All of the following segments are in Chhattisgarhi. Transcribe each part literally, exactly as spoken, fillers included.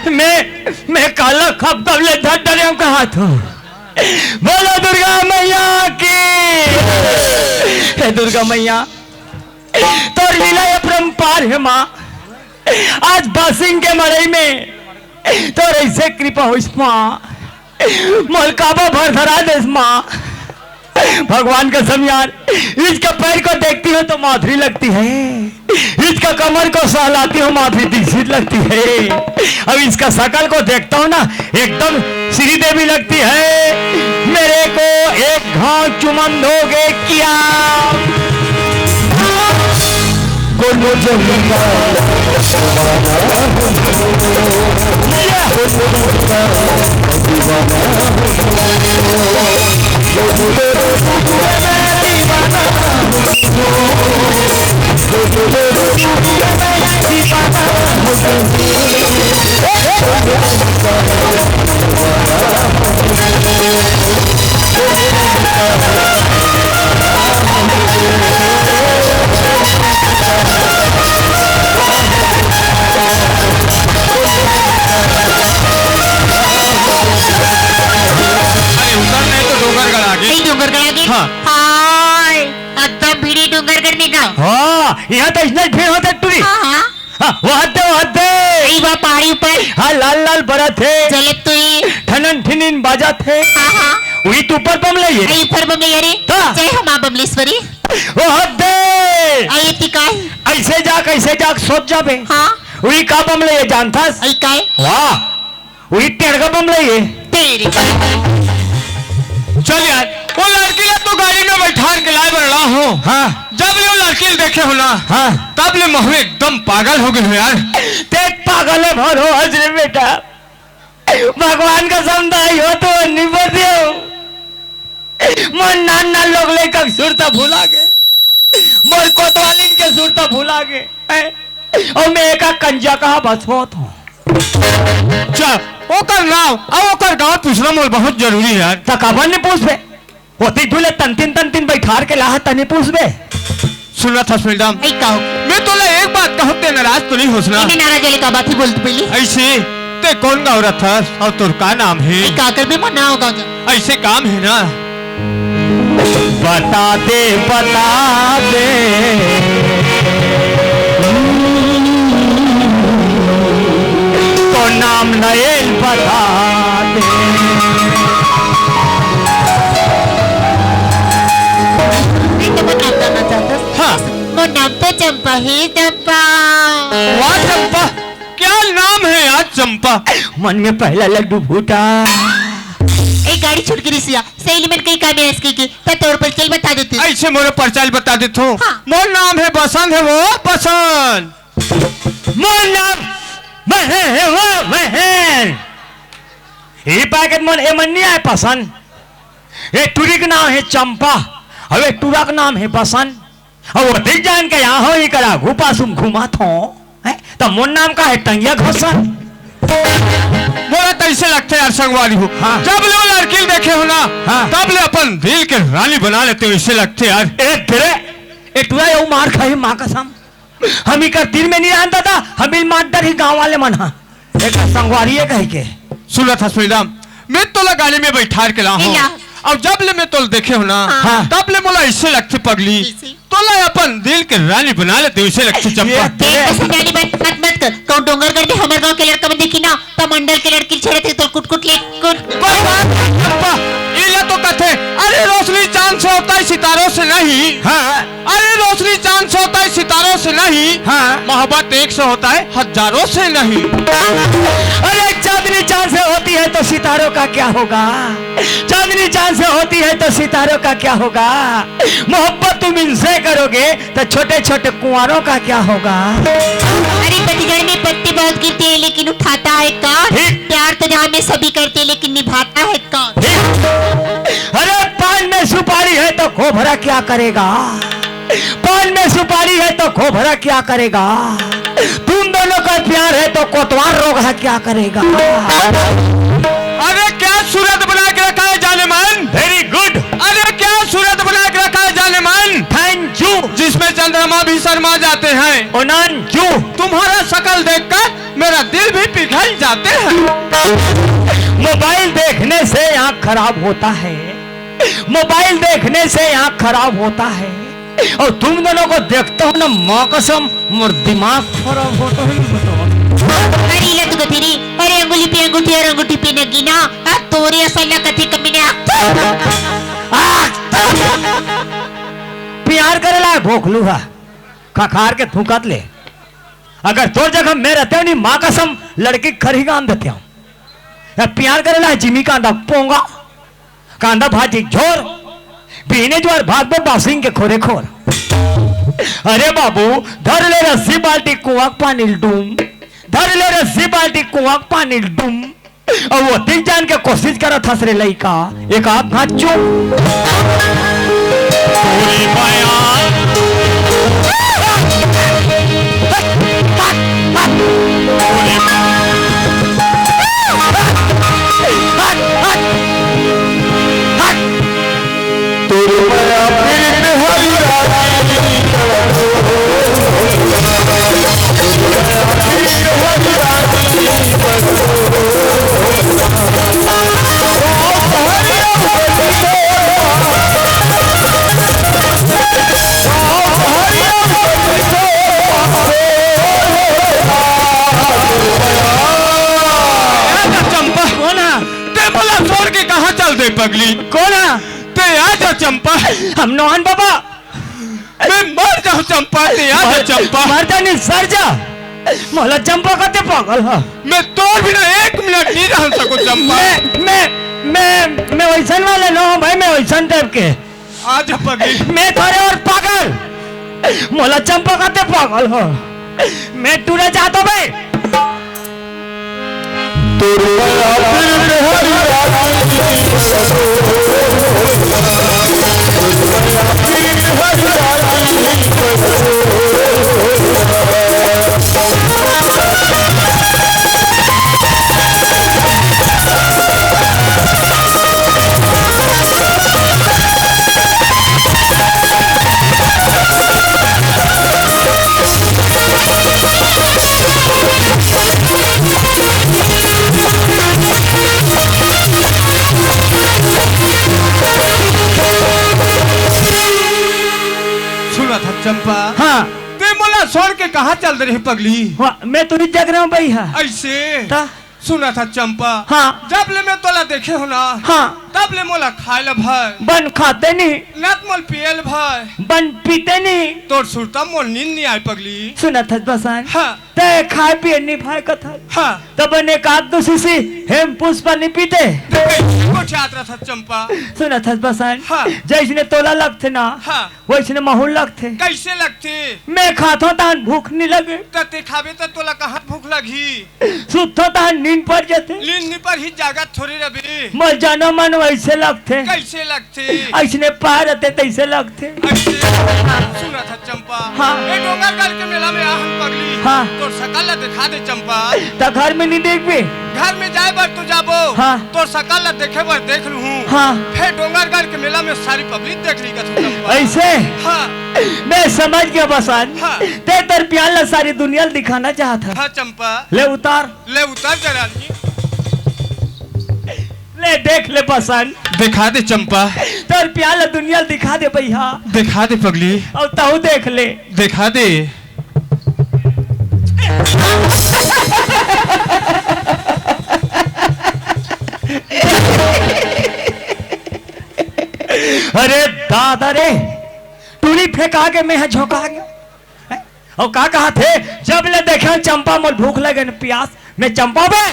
मैं मैं काला खपखप ले धर डरे हम कहा था। बोलो दुर्गा मैया की। हे दुर्गा मैया, तोर लीला अपरंपार हे माँ। आज बासिंग के मड़ई में तोर ऐसे कृपा होइस माँ, मोल काबा भर धरा देस माँ। भगवान कसम यार, इसका पैर को देखती हूँ तो माधुरी लगती है, इसका कमर को सहलाती हूँ माधुरी दीक्षित लगती है, अब इसका शकल को देखता हूँ ना, एकदम श्रीदेवी लगती है। मेरे को एक घाव चुमन दोगे क्या? अरे उतर नहीं तो डोंगरगढ़ आगे। नहीं, डोंगरगढ़ आगे। हाँ। हाय, एकदम भीड़ी डोंगरगढ़ में का। हाँ, यहाँ तो इतना भीड़ होता है टूरी। हाँ, हाँ। हाँ, वो हद दे, वो हद दे। यही वहाँ पहाड़ी ऊपर। हाँ, लाल लाल बरत है। जलत तो ये। ठनन ठिनिन बाजत है। हाँ, हाँ। वही तो ऊपर बमले ये। यही ऊपर बमले ये रे। हाँ। जय हो माँ बमलेश्वरी। वो हद दे। आ ये तिकाई। ऐसे जा, कैसे जा, सोच जाबे। हाँ। वही का बमले ये जानथस? आई काय? वाह। वही टेढ़का बमला ये। तेरी। चल यार, वो लड़की ला तो गाड़ी में बैठार के लाए बर रहा हो। हाँ। जब ले वो लड़की ला देखे हो ना, हाँ। तब ले महू एकदम पागल हो गए हो यार। ते पागल है भरो हजरे बेटा। भगवान का समझाई हो तो नहीं बोलते हो। मोर नान नान लोग लेकर सुरता भुला गए, मोर कोतवालिन के सुरता भुला गए। हैं? अउ मैं एका कंजा कहा बस होत हूँ। अच्छा, ओकर नाव अउ ओकर गांव पूछना मोर बहुत जरूरी है यार। त काबर नहीं पूछबे? होती ढूले तंतिन तंतिन बैठार के लाहा तनी पूछबे। सुनत हस मैडम, नहीं कहो। मैं तोला एक बात कहूँ ते नाराज तो नहीं होस ना? नहीं, नाराज वाली का बात ही बोलती पहली। ऐसे ते कौन गाँव रथस अउ तोर का नाम है? नहीं, का कर भी मना होगा जा। ऐसे काम है ना। बता दे, बता दे। तो नाम नयल बता दे। नहीं तो मैं नाम जानना चाहता हूँ। हाँ। मोर नाम तो चंपा है, चंपा। वाह चंपा, क्या नाम है यार चंपा। मन में पहला लड्डू फूटा। एक गाड़ी छूट गिरी सिया। सहेली मन कहीं काम है इसकी की, त तोर परिचय बता देती। ऐसे मोर परिचय बता देत हो। हाँ। मोर नाम है बसंत है वो, बसंत। मोर नाम महन है वो, महन। ये पैकेट मन, ए मन नहीं आए पसंद। ए टूरी के नाम है चंपा, अउ ए टूरा के नाम है बसंत। अब वो दिख जान के यहाँ हो, इकर आगू पासुम घुमात हो, हैं? त मोर नाम का है टंगिया घोसन। मोला तो ऐसे लगते यार संगवारी हो, हाँ। जब ले वो लड़की ल देखे हो ना, हाँ। तब ले अपन दिल के रानी बना लेते हो, ऐसे लगते यार। ए तेरे, ए टुरा ये मार खाई माँ कसम। हम इकर दिल में नहीं रहन दादा, हम इन मार डर ही गाँव वाले मन हा। एक संगवारी है कह के। सुनत हस मैडम, मैं तोला गाड़ी में बैठार के ला हूँ। इला। अब जब ले मैं तोला देखे हो ना, हाँ। तब ले मोला ऐसे लगते पगली। कैसे? तोला अपन दिल के रानी बना लेते, ऐसे लगते चंपा। ये देख, बस रानी बात मत, मत कर। कहूँ डोंगरगढ़ में हमर गाँव के लड़का मन देखी ना, त मंडल के लड़की छेड़त हे, तो कुट कुट ले कुट। कोई बात नहीं चंपा, इला तो कथे, अरे रोशनी चांद से होता है, सितारों से नहीं। हाँ। अरे रोशनी चांद से होता है, सितारों से नहीं। हाँ। मोहब्बत एक से होता है, हजारों से नहीं। अरे चांदनी चांद से होती है तो सितारों का क्या होगा? चांदनी चांद से होती है तो सितारों का क्या होगा? मोहब्बत तुम इनसे करोगे तो छोटे छोटे कुंवारों का क्या होगा? अरे पतझड़ में पत्ते बहुत गिरते हैं, लेकिन उठाता है कौन? ठीक। प्यार तो जहाँ में सभी करते हैं, लेकिन निभाता है कौन? अरे पान में सुपारी है तो खोभरा क्या करेगा? पान में सुपारी है तो खोभरा क्या करेगा? तुम दोनों का प्यार है तो कोतवाल रोगहा क्या करेगा? अरे क्या सूरत बना के रखा है जानेमन? Very good। अरे क्या सूरत बना के रखा है जानेमन? Thank you। जिसमें चंद्रमा भी शर्मा जाते हैं। ओनन जू। तुम्हारा शकल देखकर मेरा दिल भी पिघल जाता है। मोबाइल देखने से आंख खराब होता है, मोबाइल देखने से आंख खराब होता है। और तुम दोनों को देखता हूँ ना, माँ कसम, मोर दिमाग खराब होता है, बताओ। अरे, ले तू कथी रे? अरे, अंगुली पे अंगूठी और अंगूठी पे नगीना। आ, तोरे असल ना कथी कमी ने आ। आ, प्यार करे ला भोखलू हा, खखार के थूकत ले। अगर तोर जगह मैं रहते हो नी, माँ कसम, लड़की खरी गान देते हो। या प्यार करे ला जिमी कांदा पोंगा, कांदा भाजी झोर, बीने ज्वार भात में बासिंग के खोरे खोर। अरे बाबू, धर ले रस्सी बाल्टी कुआं पानी डूम, धर ले रस्सी बाल्टी कुआं पानी डूम। और वो तीन जान के कोशिश करत हस रे लइका, एक आध हाथ चूम। पूरी माया। तोर माया पीरित हरी रानी। ए, चंपा। कौन है? ते मोला छोड़ के कहाँ चल दे पगली? कौन है? ते आ जा चंपा। हम नौहन बाबा। मैं मर जाऊं चंपा, ते आ जा मर, चंपा। मर जा नहीं, सर जा। मोला चंपा कहते पागल हा। मैं तोर बिना एक मिनट नहीं रह सको चंपा। मैं, मैं, मैं, मैं वैसन वाला ना हूँ भाई, मैं वैसन टाइप के। आ जा पगली। मैं थोड़े और पागल। मोला चंपा कहते पागल हा। मैं टूरा जाता भाई। तोर माया पीरित हरी रानी। सुनत हस चंपा। हाँ। ते मोला छोड़ के कहाँ चल दे रही पगली? वाह, मैं तो इस जग रहा हूँ भाई, हाँ। ऐसे? ता? सुनत हस चंपा। हाँ। जब ले मैं तोला देखे हो ना, हाँ। तब ले मोला खाए ला भाई। बन खाते नहीं। ना त मोल पिए ला भाई। बन पीते नहीं। तोर सुरता मोल नींद नहीं आए पगली। सुनत हस बसन। हाँ। ते खाए पिए नहीं भाई कथल। हाँ। तब ने काक दो शीशी हेम पुष्पा नहीं पीते। ते कैसे गोठियात रहत हस चंपा? सुनत हस बसन। हाँ। जैसने तोला लगथे ना, हाँ। वैसने महू लगथे। कैसे लगथे? मैं खाथों तहन भूख नहीं लगे। त ते खाबे त तोला कहाँ भूख लगही? सुतथों तहन नींद पड़ जाथे। नींद नहीं पड़ही, जागत थोड़ी रबे। मोर जनम मन वैसे लगथे। कैसे लगथे? ऐसने पार रहते तैसे लगथे। ऐसे सुनत हस चंपा। हाँ। ए डोंगरगढ़ के मेला में आहन पगली। हाँ। तोर सकल ला दिखा दे चंपा। त घर में नहीं देखबे? घर में जाए बर तो जाबो। हाँ। तोर सकल ला देखे बर देख लूहूँ। हाँ। फेर डोंगरगढ़ के मेला में सारी पब्लिक देख ली कथू चंपा। ऐसे? हाँ। मैं समझ गया बसन। हाँ। ते तोर प्यार ला सारी दुनिया ला दिखाना चाहत हा। हाँ चंपा। ले उतार। ले उतार जा रानी। ले देख ले बसन। दिखा दे चंपा। तोर प्यार ला दुनिया ला दिखा दे भैया। दिखा दे पगली। और तहू देख ले। दिखा दे। अरे दादा रे, टूरी फेंका के मैं ह झोंका गया। हैं? और का कहा थे, जब ले देखे चंपा मोल भूख लगे न प्यास, मैं चंपा बे।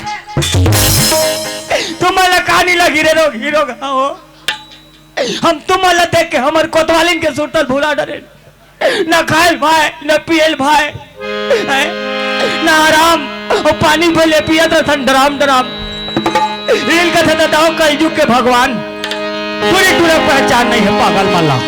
तुम मला का नहीं लगी रे रोग, हीरो हो। हम तुम मला देख के हमर कोतवालिन के सुतल भुला डरे। ना खायल भाई, ना पियल भाई, हैं? ना आराम। और पानी भले पियत रहथन डराम डराम। इनका था दाव कलयुग के भगवान। पूरी टूरा पहचान नहीं है पागल माला।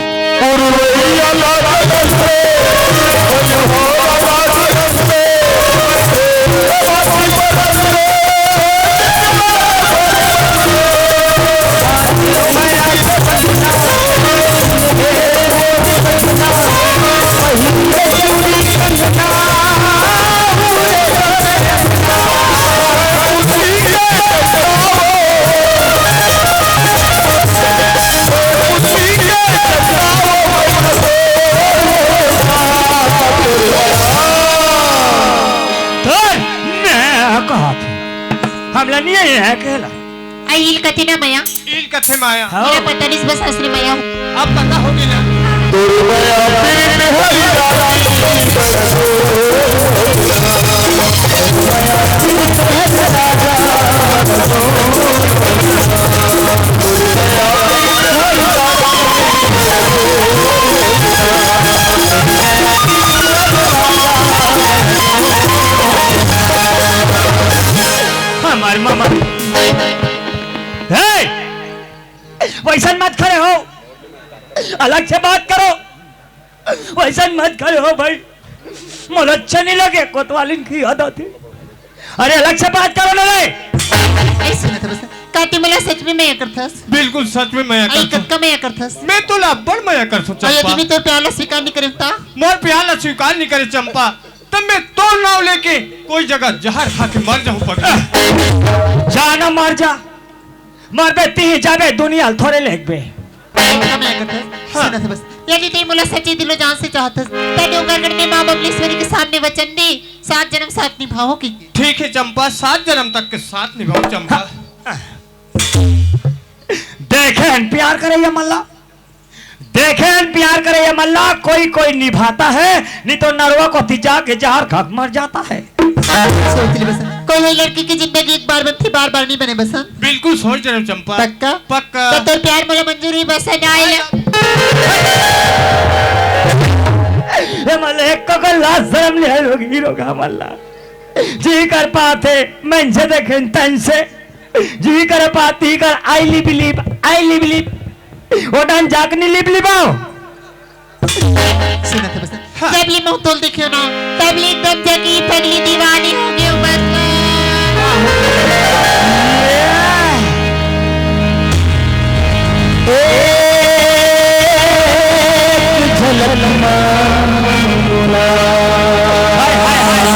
हमला नहीं है, है कहला। आई इल कथे ना मया। इल कथे माया। हाँ। मेरा पता नहीं बस असली मया। अब पता होगी ना। हमार मामा। हे! वैसन मत खड़े हो, अलग से बात करो। वैसन मत खड़े हो भाई, मोला अच्छा नहीं लगे, कोतवालिन की याद आती। अरे अलग से बात करो ना रे। ऐसे ना था बस। का ते मोला सच में मया करथस? बिल्कुल सच में मया आई करथस। कतका मया करथस? मैं तोला अब्बड़ मया करथों अरे चंपा। यदि मैं तोर प्यार ला स्वीकार नहीं करे ता? मोर प्यार ला स्वीकार नहीं करे चंपा, तब मैं तोर नाव लेके कोई जगह जहर खा के मर जाऊं पगली। जा ना मर जा, मरबे तिही जाबे, दुनिया ल थोरे लेगबे। कतका मया करथस? हाँ। सुन ना था बस। यदि ते मोला सच्चे दिलो जान से चाहथस, त देवगढ़ में माँ बमलेश्वरी के सामने वचन दे, सात जन्म साथ निभाओ की। ठीक है चंपा, सात जन्म तक के साथ निभाओ चंपा। देखे हन प्यार करैया मन ला, देखे हन प्यार करैया मन ला, कोई कोई निभाता है, नहीं तो नरवा कोती जाके जहर खा के मर जाता है। सोच ले बस, कोई कोई लड़की की जिंदगी एक बार बनती, बार बार नहीं बने बसंत। बिल्कुल सोच रहे हो चंपा। पक्का? पक्का। तो तोर प्यार मोला मंजूर ही बसंत आए। ए मल्ला, एक को लाज शर्म नहीं है, रोगी रोगा मल्ला। जी कर पाते, मैं इनसे देखें तन से। जी कर पाती कर, I live, live, I live, live। ओडन जाकनी लिप लिपाओ। सुना था बस। हाँ। जब ले मुंह तोल देखियो ना, तब ले एकदम जगी पगली दीवानी हो गयो बस। एक झलक मांगना। हाय, हाय, हाय, हाय।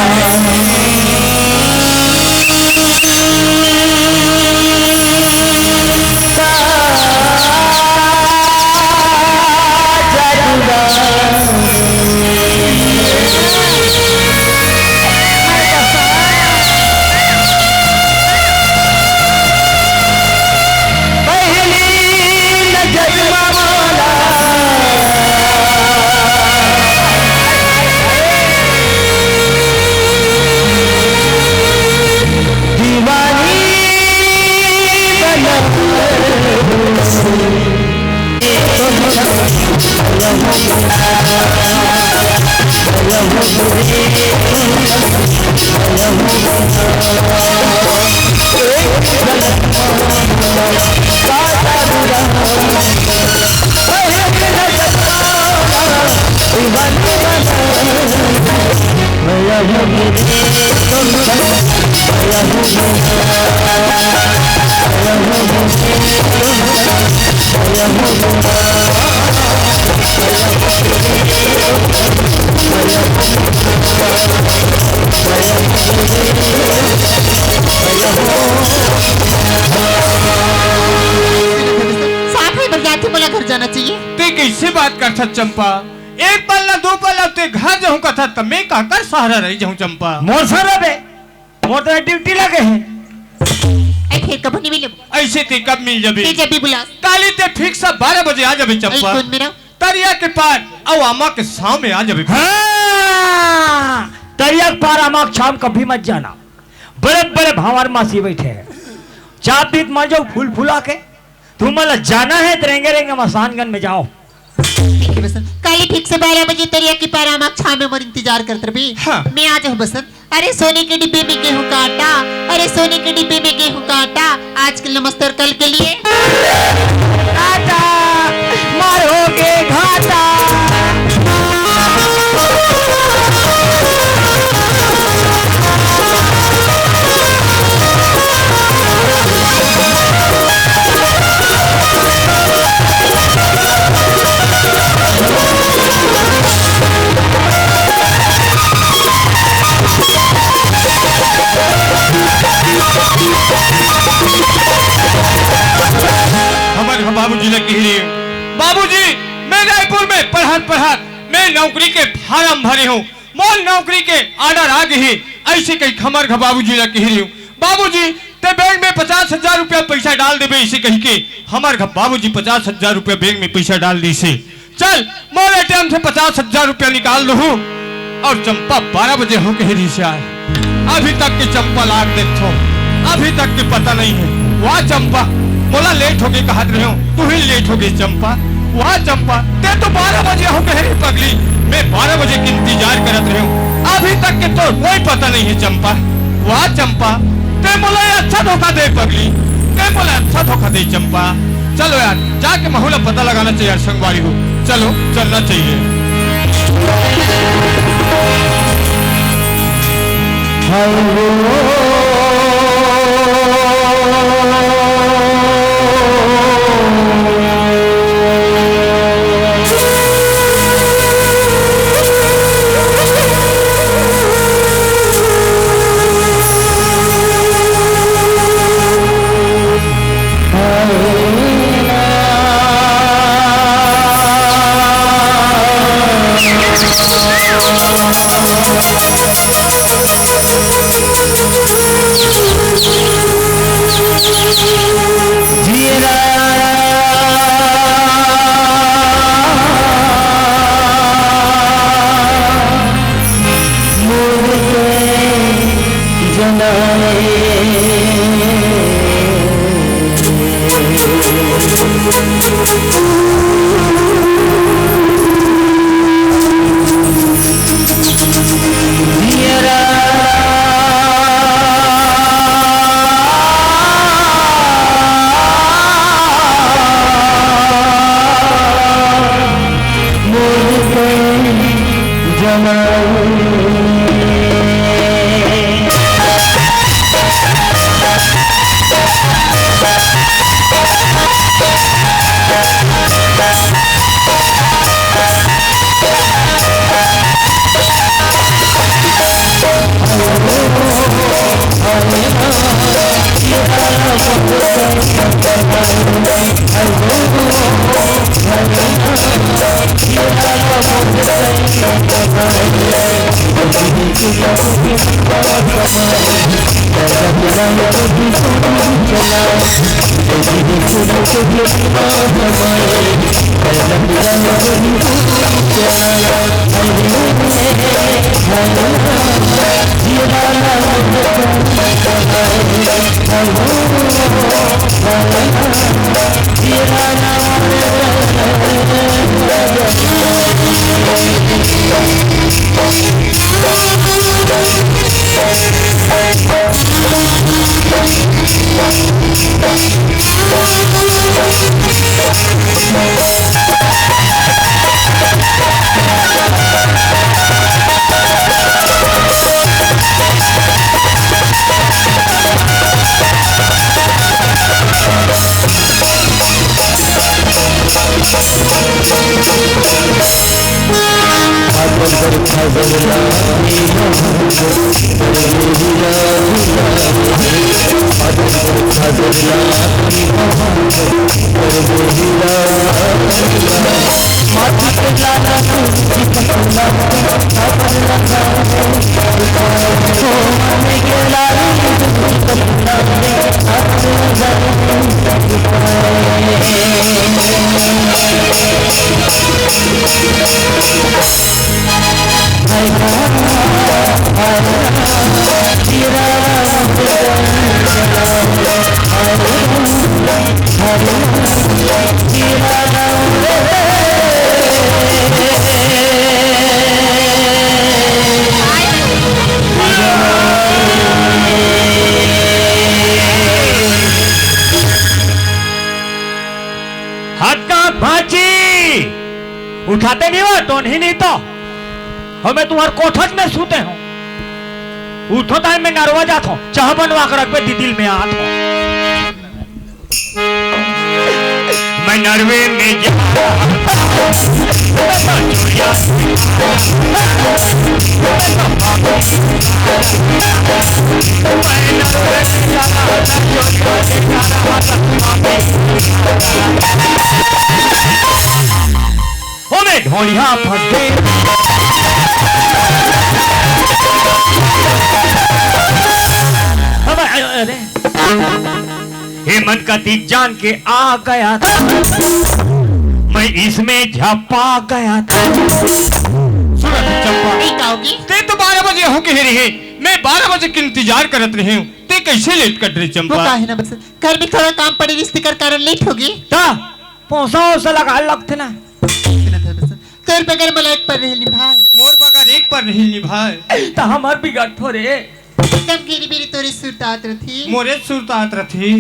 साफ है बरजाती, मोला घर जाना चाहिए। ते कैसे बात करथस चंपा? एक पल ना दो पल अब ते घर जाहूं कथा त मैं काकर सहारा रही जाहूं चंपा? मोर सहारा बे, मोर तो ड्यूटी लगे है। ऐ फिर कब नहीं मिले? ऐसे ते कब मिल जबे? ते जब भी बुला। काली ते ठीक से बारह बजे आ जबे ऐ चंपा। कौन मेरा? तरिया के पार अउ आमा के छांव में आ जबे। हाँ, तरिया के पार आमा के छांव कभी मत जाना। बड़े बड़े भांवर मासी बैठे हैं। चाप बीत मार जाओ फूल फुला के। तुमन ला जाना है त रेंगे रेंगे मसानगंज में जाओ। ठीक है बसंत। काली ठीक से बारह बजे तरिया के पार आमा के छांव में मोर इंतजार करत रबे। हाँ। मैं आ जाहूं बसंत। अरे सोने के डिब्बे में गेहूं का आटा, अरे सोने के डिब्बे में गेहूं का आटा, आज के लिए नमस्ते और कल के लिए टाटा, मारोगे घाटा। हमर बाबूजी ला कहि रहे, "बाबूजी, मैं रायपुर में पढ़त पढ़त मैं नौकरी के फार्म भरे हूँ, मोर नौकरी के ऑर्डर आ गई है," ऐसे कहि हमर बाबूजी ला कहि रहे हूँ। बाबूजी, ते बैंक में पचास हजार रुपया पैसा डाल देबे, इसे कही के हमर घर बाबूजी पचास हजार रुपया बैंक में पैसा डाल दीसे। चल, मोर एटीएम से पचास हजार रुपया निकाल लूहूं अउ चंपा बारह बजे हो कहे रहिसे आए। अभी तक के चंपा लाग देखथों, अभी तक के पता नहीं है। वाह चंपा, मोला लेट होगे कहत रहेंव, तू ही लेट होगे चंपा। वाह चंपा, ते तो बारह बजे हो कहे रहे पगली, मैं बारह बजे के इंतजार करत रहेंव, अभी तक के तोर कोई पता नहीं है चंपा। वाह चंपा, ते मोला ये अच्छा धोखा दे पगली, ते मोला अच्छा धोखा दे चंपा। चलो यार, जाके महू ला पता लगाना चाहिए यार संगवारी हो, चलो चलना चाहिए। हटका भांची, उठाते नहीं हो, टोनही नहीं तो। और मैं तुम्हार कोठस में सूते हूँ। उठो ताई, मैं नरवा जात हूँ, चाह बनवा के रखबे, दीदी में आत हूँ। मैं नरवे में जा ओमे ढोलिया फंस गए। अब, अरे, मन का दिख जान के आ गया था, मैं इसमें झपा गया था। सुन चंपा, नहीं कहोगी? ते तो बारह बजे हो कह रही है, मैं बारह बजे के इंतजार करत रही हूँ, ते कैसे लेट कर रही वो चंपा? काहे ना बस, घर में थोड़ा काम पड़े, इस कर कारण लेट होगी। ता पोसा ओसा लगा लगते ना। तोर बगैर मला एक पर रहिल निभाए। मोर बगैर एक पर रहिल निभाए। त हमर बिगड़ थोरे। कम गिरी बिरी तोरी सुरतात रथी। मोरे सुरतात रथी।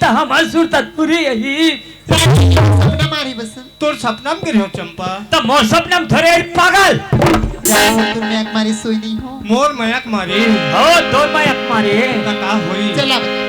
त हमर सुरतात पूरी यही। सपना मारी बसन। तोर सपना में गिरे हो चंपा। त मोर सपना में थोरे पागल। तोर मैं एक मारी सोई नहीं हो। मोर मयक मारे। हो, तोर मयक मारे। त का होई? चला बता।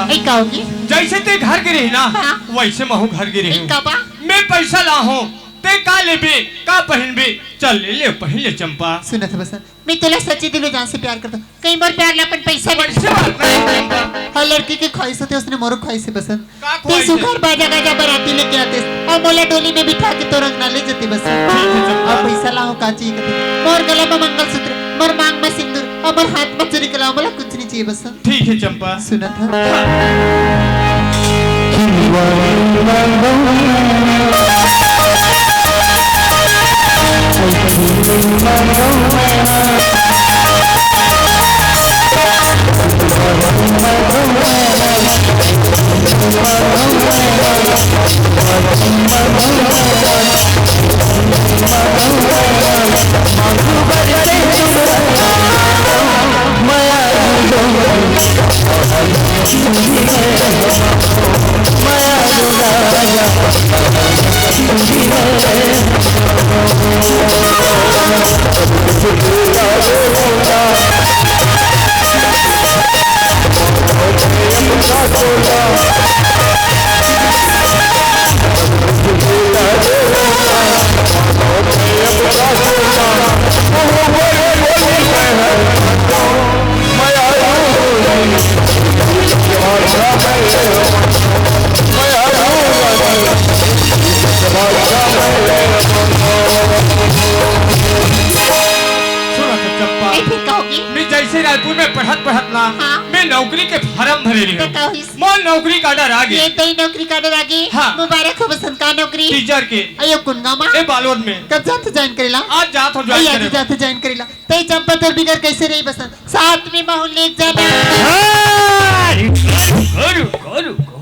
ए, का होगे? जइसे तें घर गे रहे ना, हाँ। वइसे महूँ घर गे रहे हँव। का बा? मैं पइसा लाहूँ, तें का लेबे, का पहिनबे, चल ले, ले पहिन ले चंपा। सुनत हस बसंत, मैं तोला सच्चे दिल ले जान से प्यार करथँव। कहीं मोर प्यार ला अपन पइसा में पइसा बात नहीं चंपा। हर लड़की के ख्वाहिश होथे, ओइसने मोरो ख्वाहिश हे बसंत। का तें ख्वाहिश हे? सुघर बाजा गाजा बराती लेके आतेस अउ मोला डोली में बिठा के तोर अंगना ले जातेस बसंत। ठीक हे चंपा। अउ पइसा लाहूँ का चाहिए कथे? मोर गला में मंगलसूत्र, मोर मांग में सिंदूर अउ मोर हाथ में चूरी के अलावा मोला कुछ नहीं चाहिए बसंत। ठीक हे चंपा। सुनत हस? सुनत हस चंपा, ए, फिर का होगे? मैं जइसे रायपुर में पढ़त पढ़त ना, हाँ। मैं नौकरी के फारम भरे रहेंव। मोर नौकरी का order आगे। ए, तोर नौकरी का order आगे? हाँ। मुबारक हो बसंत, का नौकरी? टीचर के। अयो, कोन गाँव में? ए, बालोद में। कब जात हस join करे ला? आज जात हँव join करे। जात हस join करे ला। तैं चंपा तोर बिगर कइसे रही बसंत? साथ में महूँ ले जाना। हाँ, रुको, रुको, रुको, रुको।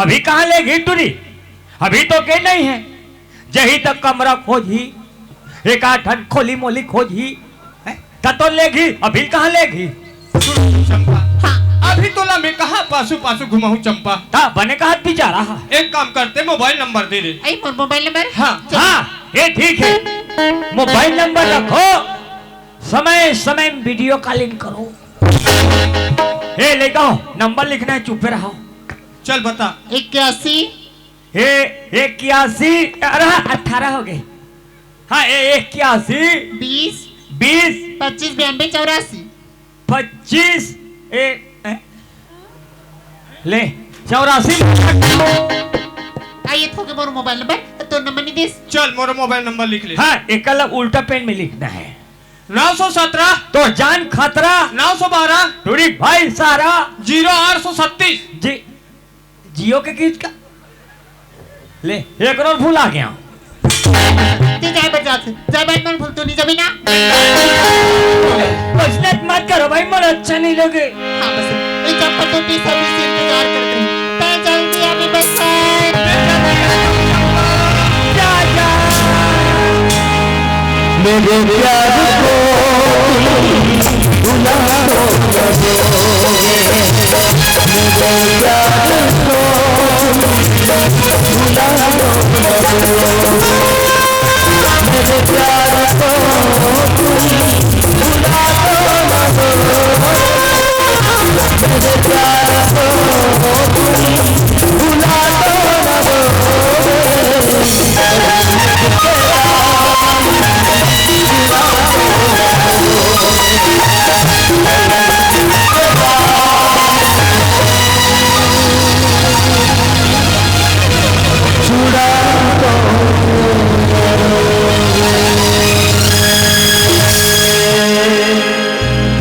अभी कहाँ लेगही टूरी? अभी तो के नहीं हे। जही तक कमरा खोजही, एक आध ठन खोली मोली खोजही, हैं? त तो लेगही, अभी कहाँ लेगही? सुन चंपा, हाँ। अभी तोला मैं कहाँ पासू पासू घुमाहूँ चंपा? त बने कहत बिचारा हा। एक काम करते, mobile number दे दे। ए, मोर mobile number? हाँ। चल। हाँ, ये ठीक हे। Mobile number रखो, समय समय में video calling करो। ए, ले आओ, number लिखना हे, चुप्पे रहो। चल बता। इक्यासी। ए, इक्यासी, अरे, अठारह होगे। हाँ, ए, इक्यासी। बीस। बीस। पच्चीस बयानबे चौरासी। पच्चीस, ए, ए, ले, चौरासी। आ, ये तो होगे मोर mobile number, तोर number नहीं देस। चल, मोर mobile number लिख ले। हाँ, एकला उल्टा pen में लिखना हे। नौ सौ सत्रह। तोर जान खतरा। नौ सौ बारह। टूरी भाई सारा। Zero आठ सौ छत्तीस। जी, Jio के किस्त का? ले, एकरो भुला गेंव। तैं जाय बर जात हस, जाय बर मन भूलतो नहीं जबे ना। बसंत मत करो भाई, मोर अच्छा नहीं लगे। हाँ, बस, ए चंपा तो तीस साल से इंतजार करत रही। तैं जल्दी अभी बस कर। जा, जा। मेरे प्यार को भुला दो।